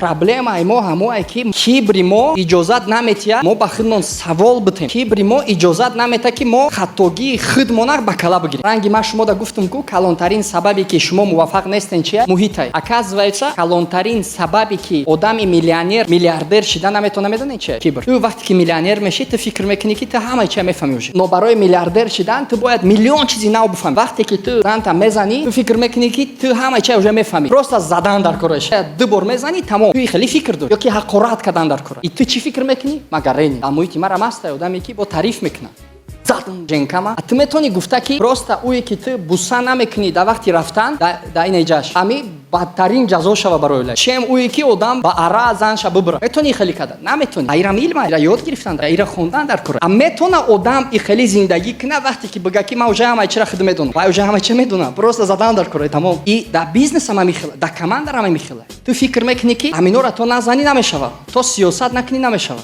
Проблемаи мо ҳамое, ки кибри мо иҷозат наметиҳад мо ба худмон савол битем. Кибри мо иҷозат наметиҳад, ки мо хаттогии худмона ба кала бигирем. Ранги ман шумода гуфтум ку, калонтарин сабабе, ки шумо муваффақ нестен, чия? Муҳитай. Оказывается, калонтарин сабабе, ки одами миллионер миллиардер шида наметавона, медонед чия? Кибр. Ту вақте ки миллионер мешӣ, ту фикр мекунӣ, ки ту ҳамаи чия мефаҳмӣ уже. Но барои миллиардер шидан ту бояд миллион чизи нав бифаҳмӣ. Вақте ки ту занта мезанӣ, ту фикр мекунӣ, ки ту ҳамаи чия уже мефаҳмӣ, просто задан дар кораш, ду бор мезанӣ, тамом. Ту хеле фикр дорӣ ё ки ҳақорат кардан дар кора. И ту чӣ фикр мекунӣ? Магарени дар муҳити марам ҳастай одаме, ки бо тариф мекунад. Задам ҷенкама. А ту метавонӣ гуфта, ки просто ӯе, ки ту буса намекунӣ дар вақти рафтан, дар ин ҷаш ҳами бадтарин ҷазо шава барои ла, чем ӯе, ки одам ба ара занша бибира. Метавонӣ хеле када? Наметавонӣ. Айрам илма, ира ёд гирифтан, ира хондан дар кора. А метавона одам и хеле зиндагӣ куна, вақте ки бига, ки ман уже ҳамаи чира худ медонам ва уже ҳамаи чира медонам, просто задан дар кора, тамом. И дар бизнесам ҳами хела, дар командарам ҳами хела. Ту фикр мекунӣ, ки ҳаминора то назанӣ намешава, то сиёсат накунӣ намешава.